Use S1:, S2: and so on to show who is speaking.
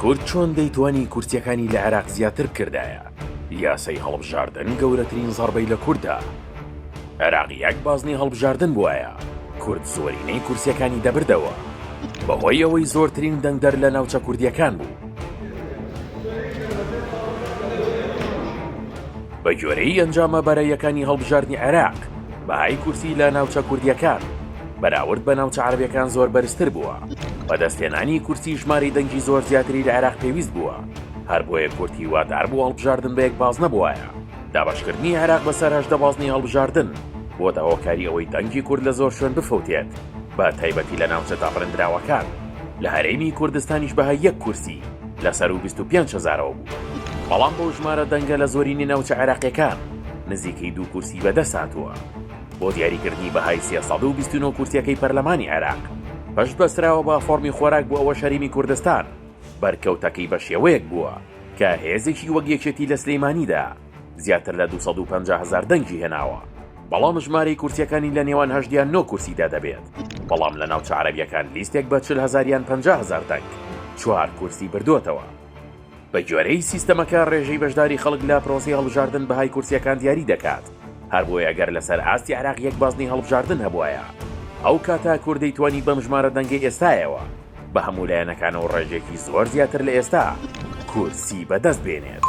S1: کورد چۆن دەیتوانی کورسیەکانی لە عێراق زیاتر بکردایە؟ یاسای هەڵبژاردن گەورەترین زەڕبەی لە کورد دا. عێراق یەک بازنەی هەڵبژاردن بوایە، کورد زۆرینەی کورسیەکانی دەبردەوە. بەهۆی ئەوەی زۆرترین دەنگدەر لە ناوچە کوردیەکان بوو. بەگوێرەی ئەنجامە بەراییەکانی هەڵبژاردنی عێراق، بەهای کورسی لە ناوچە کوردییەکان بەراورد بە ناوچە عەرەبیەکان زۆر بەرزتر بووە. بەدەستهێنانی کورسی ژمارەی دەنگی زۆر زیاتری لە عێراق پێویست بووە، هەر بۆیە کورد هیوادار بوو هەڵبژاردن بە یەک بازنە بوایە. دابەشکردنی عێراق بەسەر 18 بازنەی هەڵبژاردن بۆتە هۆکاری ئەوەی دەنگی کورد لە زۆر شوێن بفەوتێت، بە تایبەتی لە ناوچە دابڕێندراوەکان. لە هەرێمی کوردستانیش بەهای یەک کورسی لە سەروو 25 هەزارەوە بوو، بەڵام بەو ژمارە دەنگە لە زۆرینەی ناوچە عێراقیەکان نزیکەی دوو کورسی بەدەست هاتووە. بۆ دیاریکردنی بەهای 329 کورسیەکەی پەرلەمانی عێراق پشت بەستراوە بە فۆرمی خۆراک بۆ ئەوەش هەرێمی کوردستان بەرکەوتەکەی بە شێوەیەک بووە کە هێزێکی وەک یەکێتی لە سلیمانیدا زیاتر لە 250 هەزار دەنگی هێناوە بەڵام ژمارەی کورسیەکانی لە نێوان هەشت یان نۆ کورسیدا دەبێت بەڵام لە ناوچە عەرەبیەکان لیستێک بە 40 هەزار یان 50 هەزار دەنگ چوار کورسی بردووەتەوە. بەگوێرەی سیستەمەکە ڕێژەی بەشداری خەڵک لە پرۆسەی هەڵبژاردن بەهای کورسیەکان دیاری دەکات، هەر بۆیە گەر لەسەر ئاستی عێراق یەک بازنەی هەڵبژاردن هەبوایە ئەو کاتە کورد دەیتوانی بەم ژمارە دەنگەی ئێستایەوە بە هەموو لایەنەکانەوە ڕێژەیەکی زۆر زیاتر لە ئێستا کورسی بەدەست بێنێت.